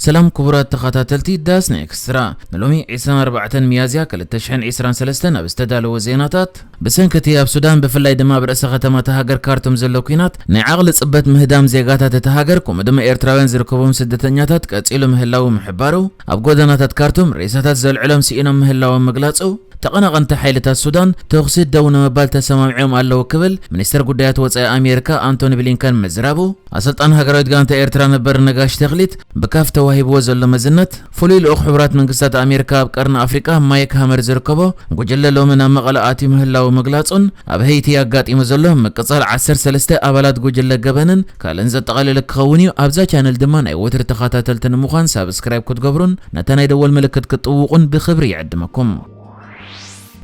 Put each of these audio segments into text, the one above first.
ሰላም ክቡራት ተኸታተልቲ ዳስና ኤክስትራ፣ ንሎሚ ዕስራን ኣርባዕተን ሚያዝያ ክልተ ሽሕን ዕስራን ሰለስተን ኣብ ዝተዳለወ ዜናታት፣ ብሰንኪ እቲ ኣብ ሱዳን ብፍላይ ድማ ኣብ ርእሰ ከተማ እታ ሃገር ካርቱም ዘሎ ኲናት ናይ ዓቕሊ ጽበት ምህዳም ዜጋታት እታ ሃገር ከምኡ ድማ ኤርትራውያን ዝርከቦም ስደተኛታት ቀጺሉ ምህላዉ ምሕባሩ፣ ኣብ ጎደናታት ካርቱም ሬሳታት ዘልዕሎም ስኢኖም ምህላዎም ምግላጹ፣ ተቐናቐንቲ ሓይልታት ሱዳን ተኹሲ ደው ንምባል ተሰማሚዖም ኣለዉ ክብል ሚኒስተር ጉዳያት ወጻኢ ኣሜሪካ ኣንቶኒ ብሊንከን ምዝራቡ፣ ኣሰልጣን ሃገራዊት ጋንታ ኤርትራ ነበር ነጋሽ ተኽሊት ብካፍ ተዋሂብዎ ዘሎ መዝነት፣ ፍሉይ ልኡኽ ሕቡራት መንግስታት ኣሜሪካ ኣብ ቀርኒ ኣፍሪቃ ማይክ ሃመር ዝርከቦ ጉጅለ ሎሚ ናብ መቐለ ኣትዩ ምህላዉ ምግላጹን፣ ኣብ ሄይቲ ኣጋጢሙ ዘሎ ምቅጻል ዓሰርተ ሰለስተ ኣባላት ጉጅለ ገበንን ካልእን ዘጠቓለለ ክኸውን እዩ። ኣብዛ ቻነል ድማ ናይ ወትሪ ተኸታተልቲ ንምዃን ሳብስክራይብ ክትገብሩን ነታ ናይ ደወል ምልክት ክትጥውቑን ብኽብሪ ይዕድመኩም።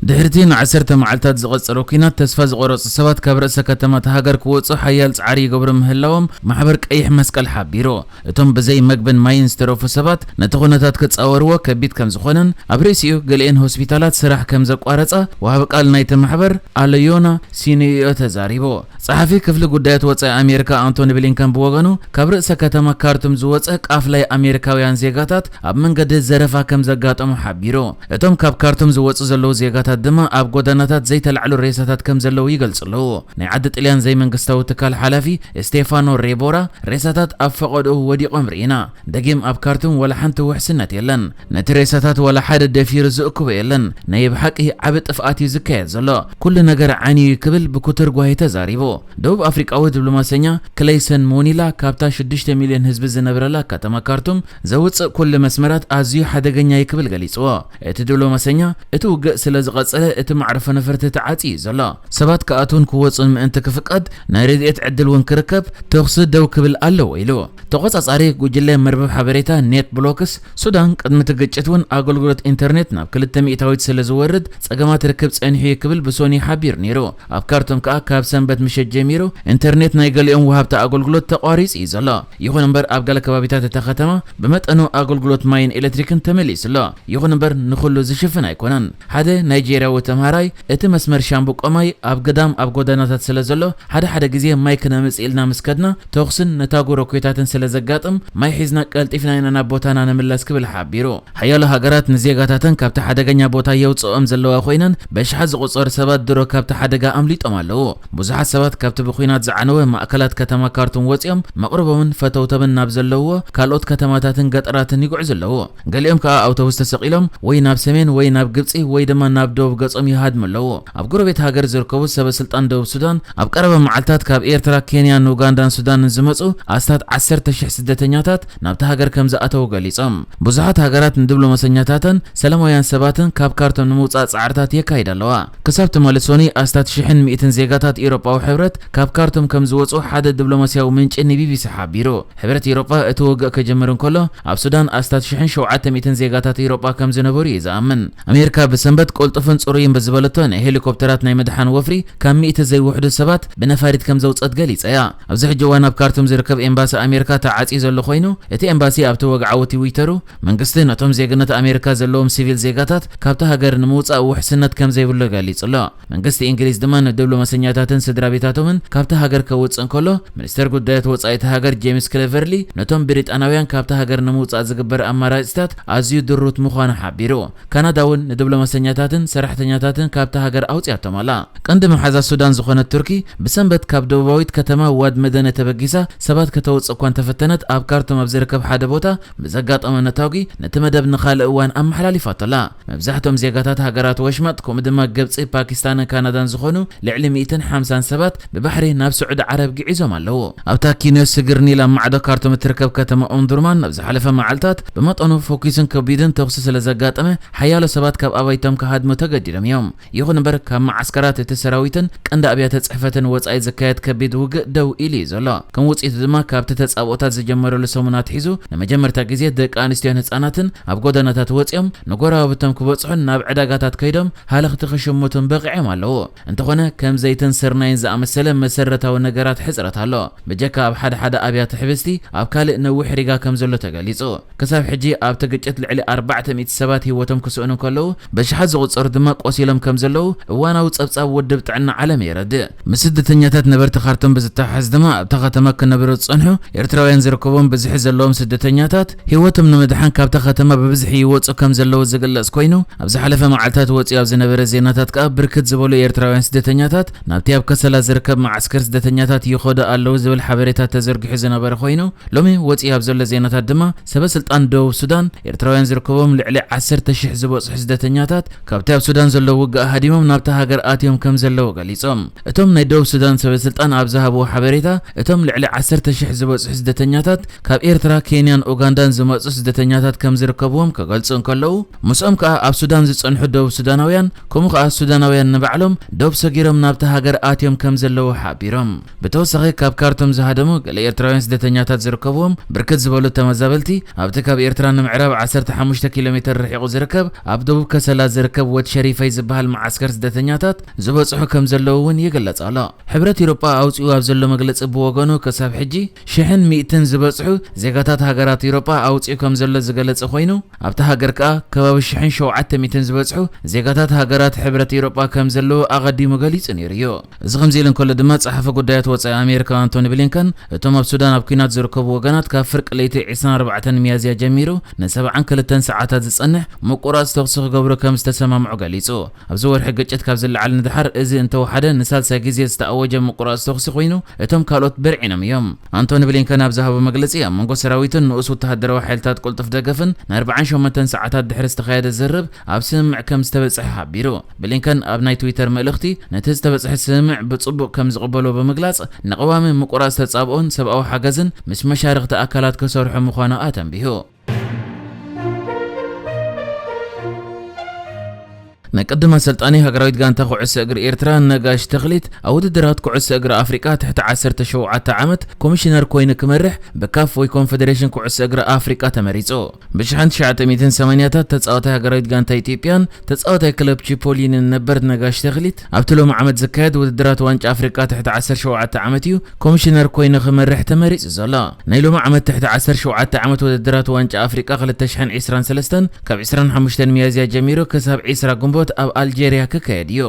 ድሕሪ'ቲ ንዓሰርተ መዓልታት ዝቐጸለ ኲናት፣ ተስፋ ዝቖረጹ ሰባት ካብ ርእሰ ከተማ እታ ሃገር ክወጹ ሓያል ጻዕሪ ይገብሩ ምህላዎም ማሕበር ቀይሕ መስቀል ሓቢሩ። እቶም ብዘይ መግብን ማይን ዝተረፉ ሰባት ነቲ ኩነታት ክጻወርዎ ከቢድ ከም ዝኾነን፣ ኣብ ርእሲኡ ገሊኤን ሆስፒታላት ስራሕ ከም ዘቋረጻ ወሃቢ ቃል ናይቲ ማሕበር ኣሎዮና ሲኒዮ ተዛሪቡ። ጸሓፊ ክፍሊ ጉዳያት ወጻኢ ኣሜሪካ ኣንቶኒ ብሊንከን ብወገኑ፣ ካብ ርእሰ ከተማ ካርቱም ዝወጸ ቃፍላይ ኣሜሪካውያን ዜጋታት ኣብ መንገዲ ዘረፋ ከም ዘጋጠሞ ሓቢሩ። እቶም ካብ ካርቱም ዝወጹ ዘለዉ ዜጋታት ድማ ኣብ ጎደናታት ዘይተላዕሉ ሬሳታት ከም ዘለዉ ይገልጹ ኣለዉ። ናይ ዓዲ ጥልያን ዘይመንግስታዊ ትካል ሓላፊ ስቴፋኖ ሬቦራ፣ "ሬሳታት ኣብ ፈቐድኡ ወዲቖም ርኢና። ደጊም ኣብ ካርቱም ዋላ ሓንቲ ውሕስነት የለን። ነቲ ሬሳታት ዋላ ሓደ ደፊሩ ዝእክቦ የለን። ናይ ብሓቂ ዓቢ ጥፍኣት እዩ ዝካየድ ዘሎ። ኩሉ ነገር ዓንዩ" ክብል ብኩትር ጓሂ ተዛሪቡ። ደቡብ ኣፍሪቃዊ ዲፕሎማሰኛ ክለይሰን ሞኒላ፣ ካብታ ሽዱሽተ ሚልዮን ህዝቢ ዝነብረላ ከተማ ካርቱም ዘውጽእ ኩሉ መስመራት ኣዝዩ ሓደገኛ እዩ ክብል ገሊጽዎ። እቲ ዲፕሎማሰኛ፣ "እቲ ውግእ ስለ ዝቐጸለ፣ እቲ መዕርፎ ነፈርቲ ተዓጽዩ እዩ ዘሎ። ሰባት ክኣትዉን ክወጹን ምእንቲ ክፍቀድ፣ ናይ ረድኤት ዕድል እውን ክርከብ፣ ተኹሲ ደው ክብል ኣለዎ" ኢሉ። ተቖጻጻሪ ጉጅለ መርበብ ሓበሬታ ኔት ብሎክስ፣ ሱዳን ቅድሚ እቲ ግጭት እውን ኣገልግሎት ኢንተርኔት ናብ ክልተ ሚእታዊት ስለ ዝወርድ፣ ጸገማት ርክብ ጸኒሑ እዩ ክብል ብሶኒ ሓቢሩ ነይሩ። ኣብ ካርቱም ከኣ ካብ ሰንበት ምሸት ጀሚሩ ኢንተርኔት ናይ ገሊኦም ወሃብቲ ኣገልግሎት ተቋሪጹ እዩ ዘሎ። ይኹን እምበር ኣብ ገለ ከባቢታት እታ ከተማ ብመጠኑ ኣገልግሎት ማይን ኤሌክትሪክን ተመሊሱ ኣሎ። ይኹን እምበር ንኹሉ ዝሽፍን ኣይኮነን። ሓደ ናይጄርያዊ ተምሃራይ፣ "እቲ መስመር ሻምብቆ ማይ ኣብ ግዳም ኣብ ጎደናታት ስለ ዘሎ፣ ሓደ ሓደ ግዜ ማይ ክነምጽእ ኢልና ምስ ከድና፣ ተኹስን ነታጉ ሮኬታትን ስለ ዘጋጥም፣ ማይ ሒዝና ቀልጢፍና ኢና ናብ ቦታና ንምለስ" ክብል ሓቢሩ። ሓያሎ ሃገራት ንዜጋታተን ካብቲ ሓደገኛ ቦታ የውጽኦም ዘለዋ ኮይነን፣ በሽሓት ዝቑጸሩ ሰባት ድሮ ካብቲ ሓደጋ ኣምሊጦም ኣለዉ። ብዙሓት ሰባት ካብቲ ብኲናት ዝዓነወ ማእከላት ከተማ ካርቱም ወጺኦም፣ መቕርቦምን ፈተውቶምን ናብ ዘለውዎ ካልኦት ከተማታትን ገጠራትን ይጉዕዙ ኣለዉ። ገሊኦም ከኣ ኣውቶቡስ ተሰቒሎም ወይ ናብ ሰሜን ወይ ናብ ግብጺ ወይ ድማ ናብ ደቡብ ገጾም ይሃድሙ ኣለዉ። ኣብ ጎረቤት ሃገር ዝርከቡ ሰበ ስልጣን ደቡብ ሱዳን፣ ኣብ ቀረባ መዓልታት ካብ ኤርትራ፣ ኬንያን ኡጋንዳን ሱዳንን ዝመጹ ኣስታት ዓሰርተ ሽሕ ስደተኛታት ናብቲ ሃገር ከም ዝኣተዉ ገሊጾም። ብዙሓት ሃገራት ንዲፕሎማሰኛታትን ሰላማውያን ሰባትን ካብ ካርቱም ንምውጻእ ጻዕርታት የካይዳ ኣለዋ። ክሳብ ትማሊ ሶኒ ኣስታት ሽሕን ሚእትን ዜጋታት ኤውሮጳዊ ሕብረት ካብ ካርቱም ከም ዝወጹ ሓደ ዲፕሎማስያዊ ምንጪ ንቢቢሲ ሓቢሩ። ሕብረት ኤውሮጳ እቲ ውግእ ክጅምር እንከሎ፣ ኣብ ሱዳን ኣስታት ሽሕን ሸውዓተ ሚእትን ዜጋታት ኤውሮጳ ከም ዝነበሩ እዩ ዝኣምን። ኣሜሪካ ብሰንበት ቅልጡፍን ጽሩይን ብዝበለቶ ናይ ሄሊኮፕተራት ናይ ምድሓን ወፍሪ ካብ ሚእቲ ዘይውሕዱ ሰባት ብነፋሪት ከም ዘውጸት ገሊጻ እያ። ኣብዚ ሕጂ እዋን ኣብ ካርቱም ዝርከብ ኤምባሲ ኣሜሪካ ተዓጽዩ ዘሎ ኮይኑ፣ እቲ ኤምባሲ ኣብቲ ወግዓዊ ትዊተሩ፣ መንግስቲ ነቶም ዜግነት ኣሜሪካ ዘለዎም ሲቪል ዜጋታት ካብቲ ሃገር ንምውጻእ ውሕስነት ከም ዘይብሉ ገሊጹ ኣሎ። መንግስቲ እንግሊዝ ድማ ንዲፕሎማሰኛታትን ስድራ ቤታቶምን ካብቲ ሃገር ከውጽእ እንከሎ፣ ሚኒስተር ጉዳያት ወጻኢ እቲ ሃገር ጄምስ ክሌቨርሊ ነቶም ብሪጣናውያን ካብቲ ሃገር ንምውጻእ ዝግበር ኣማራጺታት ኣዝዩ ድሩት ምዃኑ ሓቢሩ። ካናዳ እውን ንዲፕሎማሰኛታትን ሰራሕተኛታትን ካብቲ ሃገር ኣውጺኣቶም ኣላ። ቀንዲ መሓዛ ሱዳን ዝኾነት ቱርኪ ብሰንበት ካብ ደቡባዊት ከተማ ዋድ መደነ ተበጊሳ ሰባት ከተውጽእ እኳ እንተፈተነት፣ ኣብ ካርቱም ኣብ ዝርከብ ሓደ ቦታ ብዘጋጠመ ነታጒ ነቲ መደብ ንኻልእ እዋን ኣመሓላሊፋቶ ኣላ። መብዛሕትኦም ዜጋታት ሃገራት ወሽመጥ፣ ከምኡ ድማ ግብጺ፣ ፓኪስታንን ካናዳን ዝኾኑ ልዕሊ ሚእትን ሓምሳን ሰባት ብባሕሪ ናብ ስዑዲ ዓረብ ግዒዞም ኣለዉ። ኣብታ ኪንዮ ስግር ኒል ኣብ ማዕዶ ካርቱም እትርከብ ከተማ ኦምዱርማን ኣብ ዝሓለፈ መዓልታት ብመጠኑ ፈኲስን ከቢድን ተኹሲ ስለ ዘጋጠመ፣ ሓያሎ ሰባት ካብ ኣባይቶም ክሃድሙ ተገዲዶም እዮም። ይኹን እምበር፣ ካብ መዓስከራት እቲ ሰራዊትን ቀንዲ ኣብያተ ጽሕፈትን ወጻኢ ዝካየድ ከቢድ ውግእ ደው ኢሉ እዩ ዘሎ። ከም ውጽኢቱ ድማ፣ ካብቲ ተጻብኦታት ዝጀመረሉ ሰሙን ኣትሒዙ ንመጀመርታ ግዜ ደቂ ኣንስትዮን ህጻናትን ኣብ ጎደናታት ወጺኦም ንጎረባብቶም ክበጽሑን ናብ ዕዳጋታት ከይዶም ሃለኽቲ ክሽምቱን በቒዖም ኣለዉ። እንተኾነ፣ ከም ዘይትን ስርናይን ዝኣመሰለ መሰረታዊ ነገራት ሕጽረት ኣሎ። ብጀካ ኣብ ሓደ ሓደ ኣብያተ ሕብስቲ፣ ኣብ ካልእ ነዊሕ ሪጋ ከም ዘሎ ተገሊጹ። ክሳብ ሕጂ ኣብቲ ግጭት ልዕሊ ኣርባዕተ ሚእቲ ሰባት ህይወቶም ክስእኑ እንከለዉ፣ ብሽሓት ዝቑጸሩ ድማ ቆሲሎም ከም ዘለዉ እዋናዊ ጸብጻብ ውድብ ጥዕና ዓለም የረድእ። ምስ ስደተኛታት ነበርቲ ካርቱም ብዝተሓሓዝ ድማ ኣብታ ከተማ ክነብሩ ዝጸንሑ ኤርትራውያን ዝርከቦም ብዝሒ ዘለዎም ስደተኛታት ህይወቶም ንምድሓን ካብታ ከተማ ብብዝሒ ይወጹ ከም ዘለዉ ዝግለጽ ኮይኑ፣ ኣብ ዝሓለፈ መዓልታት ወጺኡ ኣብ ዝነበረ ዜናታት ከኣ ብርክት ዝበሉ ኤርትራውያን ስደተኛታት ናብቲ ኣብ ከሰላ ዝርከብ መዓስከር ስደተኛታት ይኸዱ ኣለዉ ዝብል ሓበሬታ ተዘርጊሑ ዝነበረ ኮይኑ፣ ሎሚ ወጺኡ ኣብ ዘሎ ዜናታት ድማ ሰበ ስልጣን ደቡብ ሱዳን ኤርትራውያን ዝርከቦም ልዕሊ ዓሰርተ ሽሕ ዝበጽሑ ስደተኛታት ካብቲ ኣብ ሱዳን ዘሎ ውግእ ሃዲሞም ናብታ ሃገር ኣትዮም ከም ዘለዉ ገሊጾም። እቶም ናይ ደቡብ ሱዳን ሰበ ስልጣን ኣብ ዝሃብዎ ሓበሬታ፣ እቶም ልዕሊ ዓሰርተ ሽሕ ዝበጽሑ ስደተኛታት ካብ ኤርትራ፣ ኬንያን ኡጋንዳን ዝመጹ ስደተኛታት ከም ዝርከብዎም ክገልጹ እንከለዉ፣ ምስኦም ከኣ ኣብ ሱዳን ዝጸንሑ ደቡብ ሱዳናውያን፣ ከምኡ ከኣ ሱዳናውያን ንባዕሎም ዶብ ሰጊሮም ናብታ ሃገር ኣትዮም ከም ዘለዉ ሓቢሮም። ብተወሳኺ ካብ ካርቱም ዝሃደሙ ገለ ኤርትራውያን ስደተኛታት ዝርከብዎም ብርክት ዝበሉ ተመዛበልቲ ኣብቲ ካብ ኤርትራ ንምዕራብ ዓሰርተ ሓሙሽተ ኪሎ ሜትር ርሒቑ ዝርከብ ኣብ ደቡብ ከሰላ ዝርከብ ወድ ሸሪፈይ ዝበሃል መዓስከር ስደተኛታት ዝበጽሑ ከም ዘለዉ እውን ይግለጽ ኣሎ። ሕብረት ኤውሮጳ ኣውጺኡ ኣብ ዘሎ መግለጺ ብወገኑ ክሳብ ሕጂ ሽሕን ሚእትን ዝበጽሑ ዜጋታት ሃገራት ኤውሮጳ ኣውጺኡ ከም ዘሎ ዝገለጸ ኮይኑ፣ ኣብታ ሃገር ከኣ ከባቢ ሽሕን ሸውዓተ ሚእትን ዝበጽሑ ዜጋታት ሃገራት ሕብረት ኤውሮጳ ከም ዘለዉ ኣቐዲሙ ገሊጹ ነይሩ እዩ። እዚ ከምዚ ኢሉ እንከሎ ድማ ጸሓፊ ጉዳያት ወጻኢ ኣሜሪካ ኣንቶኒ ብሊንከን እቶም ኣብ ሱዳን ኣብ ኲናት ዝርከቡ ወገናት ካብ ፍርቂ ለይቲ ዕስራን ኣርባዕተን ሚያዝያ ጀሚሩ ንሰብዓን ክልተን ሰዓታት ዝጸንሕ ምቁራጽ ተኹሲ ክገብሩ ከም ዝተሰማምዑ ገሊጹ። ኣብዚ ወርሒ ግጭት ካብ ዝለዓል ንደሓር እዚ እንተወሓደ ንሳልሳይ ግዜ ዝተኣወጀ ምቁራጽ ተኹሲ ኮይኑ እቶም ካልኦት በርዒኖም እዮም። ኣንቶኒ ብሊንከን ኣብ ዝሃቦ መግለጺ ኣብ መንጎ ሰራዊትን ንኡስ ወተሃደራዊ ሓይልታት ቅልጡፍ ደገፍን ንኣርባዓን ሸሞንተን ሰዓታት ድሕሪ ዝተኻየደ ዝርርብ ኣብ ስምምዕ ከም ዝተበጽሐ ሓቢሩ። ብሊንከን ኣብ ናይ ትዊተር መልእኽቲ ነቲ ዝተበጽሐ ስምምዕ ብጽቡቕ ከም ዝቕበሎ ብምግላጽ ንቐዋሚ ምቁራጽ ተጻብኦን ሰብኣዊ ሓገዝን ምስ መሻርኽቲ ኣካላት ክሰርሑ ምዃኑ ኣተንቢሁ። ናይ ቀደም ኣሰልጣኒ ሃገራዊት ጋንታ ኩዕሶ እግሪ ኤርትራ ነጋሽ ተኽሊት ኣብ ውድድራት ኩዕሶ እግሪ ኣፍሪቃ ትሕቲ ዓሰርተ ሸውዓተ ዓመት ኮሚሽነር ኮይኑ ክመርሕ ብካፍ ወይ ኮንፈደሬሽን ኩዕሶ እግሪ ኣፍሪቃ ተመሪጹ። ብሽሕን ትሽዓተ ሚእትን ሰማንያታት ተጻዋታይ ሃገራዊት ጋንታ ኢትዮጵያን ተጻዋታይ ክለብ ቺፖሊንን ነበር ነጋሽ ተኽሊት ኣብቲ ሎሚ ዓመት ዝካየድ ውድድራት ዋንጫ ኣፍሪቃ ትሕቲ ዓሰርተ ሸውዓተ ዓመት እዩ ኮሚሽነር ኮይኑ ክመርሕ ተመሪጹ ዘሎ። ናይ ሎሚ ዓመት ትሕቲ ዓሰርተ ሸውዓተ ዓመት ውድድራት ዋንጫ ኣፍሪቃ ክልተ ሽሕን ዕስራን ሰለስተን ካብ ዕስራን ሓሙሽተን ሚያዝያ ጀሚሩ ክሳብ ዕስራ ግንቦት ኣብ ኣልጀርያ ክካየድ እዩ።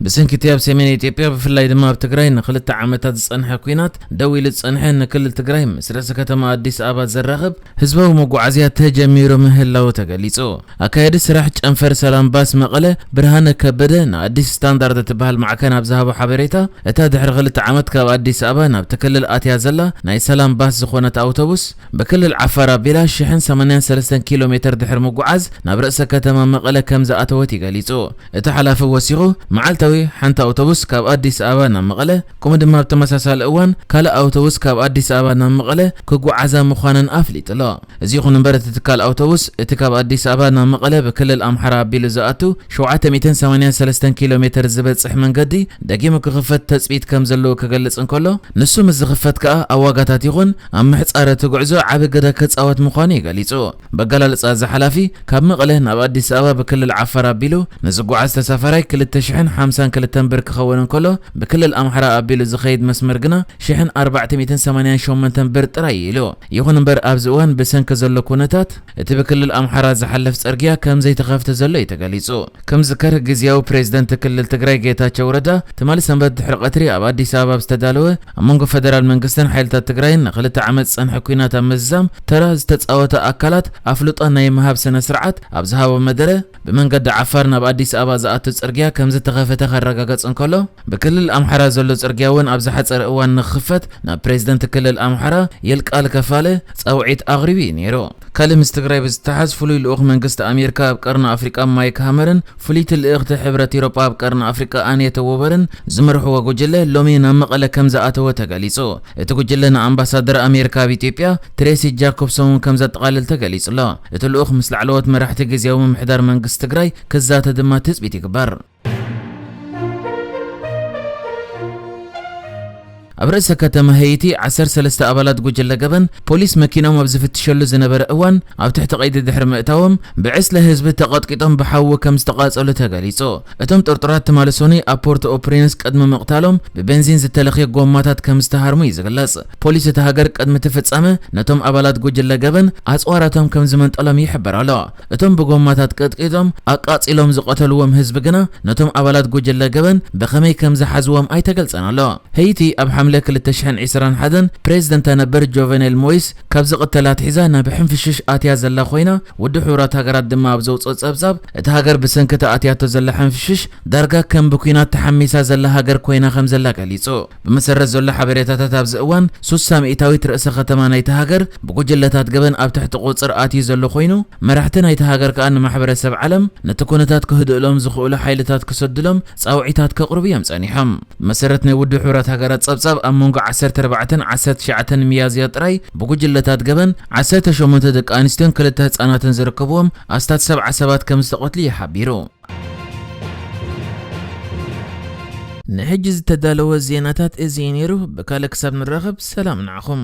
ብሰንኪ እቲ ኣብ ሰሜን ኢትዮጵያ ብፍላይ ድማ ኣብ ትግራይ ንክልተ ዓመታት ዝጸንሐ ኲናት ደው ኢሉ ዝጸንሐ ንክልል ትግራይ ምስ ርእሰ ከተማ ኣዲስ ኣበባ ዘራኽብ ህዝባዊ መጓዓዝያ ተጀሚሩ ምህላዉ ተገሊጹ። ኣካያዲ ስራሕ ጨንፈር ሰላም ባስ መቐለ ብርሃነ ከበደ ንኣዲስ ስታንዳርድ እትበሃል ማዕከን ኣብ ዝሃቦ ሓበሬታ፣ እታ ድሕሪ ክልተ ዓመት ካብ ኣዲስ ኣበባ ናብቲ ክልል ኣትያ ዘላ ናይ ሰላም ባስ ዝኾነት ኣውቶቡስ ብክልል ዓፋር ኣቢላ ሽሕን ሰማንያን ሰለስተን ኪሎ ሜትር ድሕሪ ምጉዓዝ ናብ ርእሰ ከተማ መቐለ ከም ዝኣተወት እዩ ገሊጹ። እቲ ሓላፊ ወሲኹ፣ መዓልታዊ ሓንቲ ኣውቶቡስ ካብ ኣዲስ ኣበባ ናብ መቐለ፣ ከምኡ ድማ ኣብ ተመሳሳሊ እዋን ካልእ ኣውቶቡስ ካብ ኣዲስ ኣበባ ናብ መቐለ ክጓዓዛ ምዃነን ኣፍሊጡ ኣሎ። እዚ ይኹን እምበር፣ እቲ ትካል ኣውቶቡስ፣ እቲ ካብ ኣዲስ ኣበባ ናብ መቐለ ብክልል ኣምሓራ ኣቢሉ ዝኣቱ ሸውዓተ ሚእትን ሰማንያን ሰለስተን ኪሎ ሜትር ዝበጽሕ መንገዲ ደጊሙ ክኽፈት ተጽቢት ከም ዘለዎ ክገልጽ እንከሎ፣ ንሱ ምስ ዝኽፈት ከኣ ኣብ ዋጋታት ይኹን ኣብ ምሕጻር እቲ ጉዕዞ ዓቢ ግደ ክጻወት ምዃኑ እዩ ገሊጹ። በኣገላልጻ እዚ ሓላፊ፣ ካብ መቐለ ናብ ኣዲስ ኣበባ ብክልል ዓፋር ኣቢሉ ንዝጓዓዝ ተሳፋራይ ክልተ ሽሕን ሓምሳን ክልተን ብር ክኸውን እንከሎ፣ ብክልል ኣምሓራ ኣቢሉ ዝኸይድ መስመር ግና ሽሕን ኣርባዕተ ሚእትን ሰማንያን ሸሞንተን ብር ጥራይ እዩ ኢሉ። ይኹን እምበር፣ ኣብዚ እዋን ብሰንኪ ዘሎ ኩነታት፣ እቲ ብክልል ኣምሓራ ዝሓልፍ ጽርግያ ከም ዘይተኸፍተ ዘሎ እዩ ተገሊጹ። ከም ዝዝከር፣ ግዝያዊ ፕሬዝደንት ክልል ትግራይ ጌታቸው ረዳ ትማሊ ሰንበት ድሕሪ ቀትሪ ኣብ ኣዲስ ኣበባ ኣብ ዝተዳለወ ኣብ መንጎ ፈደራል መንግስትን ሓይልታት ትግራይን ንክልተ ዓመት ዝጸንሐ ኲናት ኣብ ምዝዛም ተራ ዝተጻወተ ኣካላት ኣፍልጦ ናይ ምሃብ ስነ ስርዓት ኣብ ዝሃቦ መደረ፣ ብመንገዲ ዓፋር ናብ ኣዲስ ኣበባ ዝኣቱ ጽርግያ ከም ዝተኸፈተ ከረጋገጽ እንከሎ፣ ብክልል ኣምሓራ ዘሎ ጽርግያ እውን ኣብ ዝሓጸረ እዋን ንክኽፈት ናብ ፕሬዝደንት ክልል ኣምሓራ ይልቃል ከፋለ ጻውዒት ኣቕሪቡ እዩ ነይሩ። ካልእ ምስ ትግራይ ብዝተሓዝ፣ ፍሉይ ልኡኽ መንግስቲ ኣሜሪካ ኣብ ቀርኒ ኣፍሪቃ ማይክ ሃመርን ፍልይቲ ልእኽቲ ሕብረት ኤውሮጳ ኣብ ቀርኒ ኣፍሪቃ ኣኔተ ዎበርን ዝመርሕዎ ጉጅለ ሎሚ ናብ መቐለ ከም ዝኣተወ ተገሊጹ። እቲ ጉጅለ ንኣምባሳደር ኣሜሪካ ኣብ ኢትዮጵያ ትሬሲ ጃኮብሰን እውን ከም ዘጠቓልል ተገሊጹ ኣሎ። እቲ ልኡኽ ምስ ላዕለዎት መራሕቲ ግዝያዊ ምምሕዳር መንግስቲ ትግራይ ክዛተ ድማ ትጽቢት ይግበር። ኣብ ርእሰ ከተማ ሄይቲ ዓሰርተ ሰለስተ ኣባላት ጉጅለ ገበን ፖሊስ መኪኖም ኣብ ዝፍትሸሉ ዝነበረ እዋን ኣብ ትሕቲ ቀይዲ ድሕሪ ምእታዎም ብዕስለ ህዝቢ ተቐጥቂጦም ብሓዊ ከም ዝተቓጸሉ ተገሊጹ። እቶም ጥርጡራት ትማሊ ሰኑይ ኣብ ፖርት ኦፕሪንስ ቅድሚ ምቕታሎም ብቤንዚን ዝተለኽየ ጎማታት ከም ዝተሃርሙ እዩ ዝግለጽ። ፖሊስ እቲ ሃገር ቅድሚ እቲ ፍጻመ ነቶም ኣባላት ጉጅለ ገበን ኣጽዋራቶም ከም ዝመንጠሎም ይሕበር ኣሎ። እቶም ብጎማታት ቀጥቂጦም ኣቃጺሎም ዝቐተልዎም ህዝቢ ግና ነቶም ኣባላት ጉጅለ ገበን ብኸመይ ከም ዝሓዝዎም ኣይተገልጸን ኣሎ። ሄይቲ ኣብ ሓምለ ክልተ ሽሕን ዕስራን ሓደን ፕሬዝደንታ ነበር ጆቨኔል ሞይስ ካብ ዝቕተል ኣትሒዛ ናብ ሕንፍሽሽ ኣትያ ዘላ ኮይና፣ ውድብ ሕቡራት ሃገራት ድማ ኣብ ዘውፅኦ ጸብጻብ እቲ ሃገር ብሰንኪ እቲ ኣትያቶ ዘላ ሕንፍሽሽ ዳርጋ ከም ብኲናት ተሓሚሳ ዘላ ሃገር ኮይና ከም ዘላ ገሊጹ። ብመሰረት ዘሎ ሓበሬታታት ኣብዚ እዋን ሱሳ ሚእታዊት ርእሰ ከተማ ናይቲ ሃገር ብጉጅለታት ገበን ኣብ ትሕቲ ቁጽር ኣትዩ ዘሎ ኮይኑ፣ መራሕቲ ናይቲ ሃገር ከኣ ንማሕበረሰብ ዓለም ነቲ ኩነታት ክህድእሎም ዝኽእሉ ሓይልታት ክሰድሎም ጻውዒታት ከቕርቡ እዮም ጸኒሖም። ብመሰረት ናይ ውድብ ሕቡራት ሃገራት ጸብጻብ ኣብ መንጎ ዓሰርተ ኣርባዕተን ዓሰርተ ትሽዓተን ሚያዝያ ጥራይ ብጉጅለታት ገበን ዓሰርተ ሸሞንተ ደቂ ኣንስትዮን ክልተ ህጻናትን ዝርከብዎም ኣስታት ሰብዓ ሰባት ከም ዝተቐትሉ እዩ ሓቢሩ። ንሕጂ ዝተዳለወ ዜናታት እዚ እዩ ነይሩ። ብካልእ ክሳብ ንራኸብ ሰላም ንዓኹም።